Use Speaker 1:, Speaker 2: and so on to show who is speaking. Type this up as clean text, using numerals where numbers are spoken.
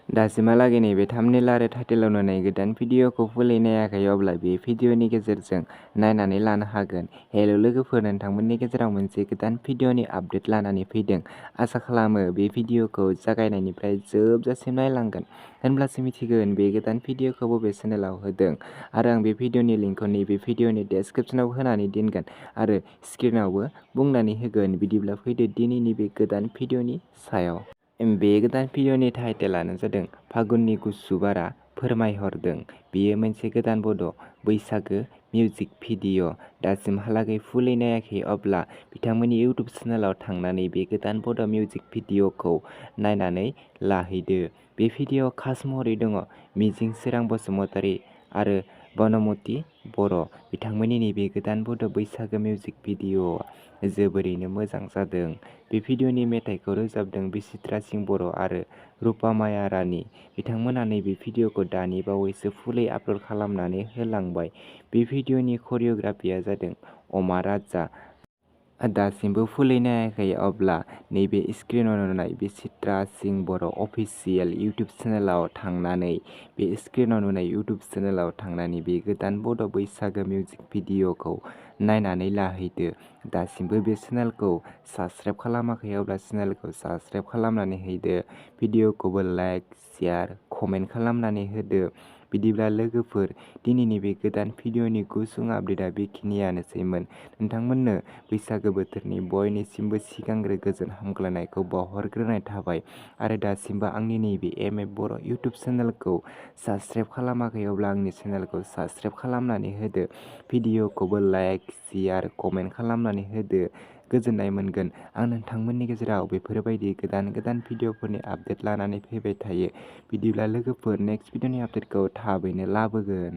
Speaker 1: दासिमहालागै नैबे थाम्बनेल आरो टाइटेलाव नुनाय गोदान भिडिअखौ फुलै नायाखै अब्ला बे भिडिअनि गेजेरजों नायनानै लानो हागोन। हेल' लोगोफोर, नोंथांमोननि गेजेराव मोनसे गोदान भिडिअनि आपडेट लानानै फैदों। आसा खालामो बे भिडिअखौ जागायनायनिफ्राय जोबजासिम नायलांगोन, होनब्लासो मिथिगोन बे गोदान भिडिअखौ बबे चेनेलाव होदों। आरो आं बे भिडिअनि लिंकखौ नैबे भिडिअनि डेस्क्रिप्शनाव होनानै दोनगोन आरो स्क्रिनावबो बुंनानै होगोन। बिदिब्ला फैदो दिनैनि बे गोदान भिडिअनि सायाव। बे गोदान भिडिअनि टाइटेलानो जादों फागुननि गुसु बारा फोरमायहरदों। बेयो मोनसे गोदान बड' बैसागो मिउजिक भिडिअ। दासिमहालागै फुलै नायाखै अब्ला बिथांमोननि इउटुब चेनेलाव थांनानै बे गोदान बड' मिउजिक भिडिअखौ नायनानै लाहैदो। बे भिडिअआव कास्ट महरै दङ मिजिं सोरां बसुमतारी आरो बनमति बर'। बिथांमोननि नैबे गोदान बड' बैसागो मिउजिक भिडिअआ जोबोरैनो मोजां जादों। बे भिडिअनि मेथाइखौ रोजाबदों बिचित्रा सिं बर' आरो रुपामाया रानी। बिथांमोना नैबे भिडिअखौ दानि बावैसो फुलै आपल'ड खालामनानै होलांबाय। बे भिडिअनि करिय'ग्राफिया जादों अमा राजा। दासिमबो फुलै नायाखै अब्ला नैबे स्क्रिनाव नुनाय बिचित्रा सिं बर' अफिसियेल इउटुब चेनेलाव थांनानै बे गोदान बड' बैसागो मिउजिक भिडिअखौ नायनानै लाहैदो। दासिमबो बे चेनेलखौ साबस्क्राइब खालामाखै अब्ला चेनेलखौ साबस्क्राइब खालामनानै होदो। भिडिअखौबो लाइक, शेयार, कमेन्ट खालामनानै होदो। बिदिब्ला लोगोफोर, दिनैनि बे गोदान भिडिअनि गुसुं आपडेटआ बेखिनियानोसैमोन। नोंथांमोननो बैसागो बोथोरनि बयनिसिमबो सिगांग्रो गोजोन हामग्लायनायखौ बावहरग्रोनाय थाबाय। आरो दासिमबो आंनि नैबे बर' इउटुब चेनेलखौ साबस्क्राइब खालामाखै अब्ला आंनि चेनेलखौ साबस्क्राइब खालामनानै होदो। भिडिअखौबो लाइक, शेयार, कमेन्ट खालामनानै होदो। गोजोननाय मोनगोन। आं नोंथांमोननि गेजेराव बेफोरबायदि गोदान गोदान भिडिअफोरनि आपडेट लानानै फैबाय थायो। बिदिब्ला लोगोफोर, नेक्स्ट भिडिअनि आपडेटखौ थाबैनो लाबोगोन।